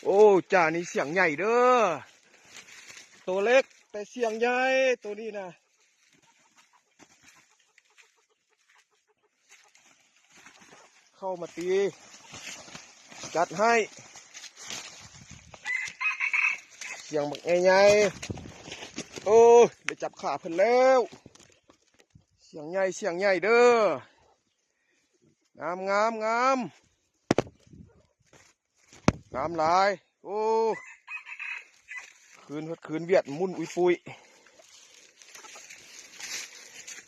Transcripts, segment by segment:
ໂອ້ ຈ້ານີ້ສຽງໃຫຍ່ເດີ້ ໂຕເລັກແຕ່ສຽງໃຫຍ່ໂຕນີ້ນະ. ເຂົ້າມາຕີ ຈັດໃຫ້ ສຽງບັກໃຫຍ່ໆ ໂອ້ຍ ໄດ້ຈັບຂາເພິ່ນແລ້ວ ສຽງໃຫຍ່ ສຽງໃຫຍ່ເດີ້ ງາມ ງາມ ງາມ. ງາມຫຼາຍ ໂອ້ ຄືນ ຄືນຫວຽດໝຸ່ນອຸຍປຸຍ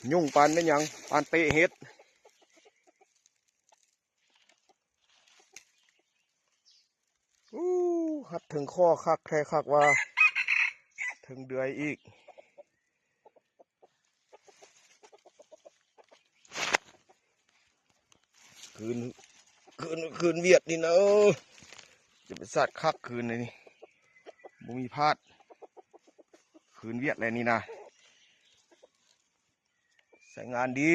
ຫຍຸ້ງປານແມ່ນຫຍັງ ປານເຕະເຫັດ ອູ້ ຮັດເຖິງຄໍຄັກແທ້ຄັກວ່າ ເຖິງເດືອຍອີກ. ຄືນ ຄືນ ຄືນຫວຽດນີ້ນະ ເອີ ຈະໄປສາດຄັກຄືນນີ້ ບໍ່ມີພາດ ຄືນຫວຽດແລ້ວນີ້ນະ ໃຊ້ງານດີ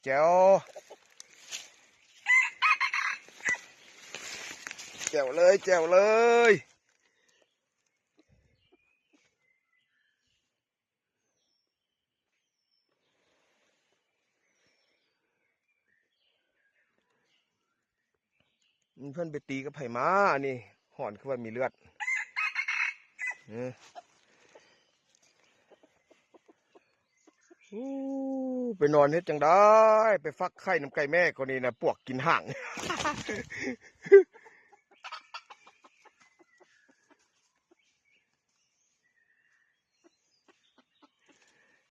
ແຈ່ວ ແຈ່ວເລີຍ ແຈ່ວເລີຍ. ເພິ່ນໄປຕີກັບໃຜມາ ອັນນີ້ ຮ້ອນຄືວ່າມີເລືອດ ເອີ ອູ້ ໄປນອນເຮັດຈັ່ງໃດ ໄປຟັກໄຂ່ນຳໄກ່ແມ່ ກວ່ານີ້ນະ ປວກກິນຫາງ.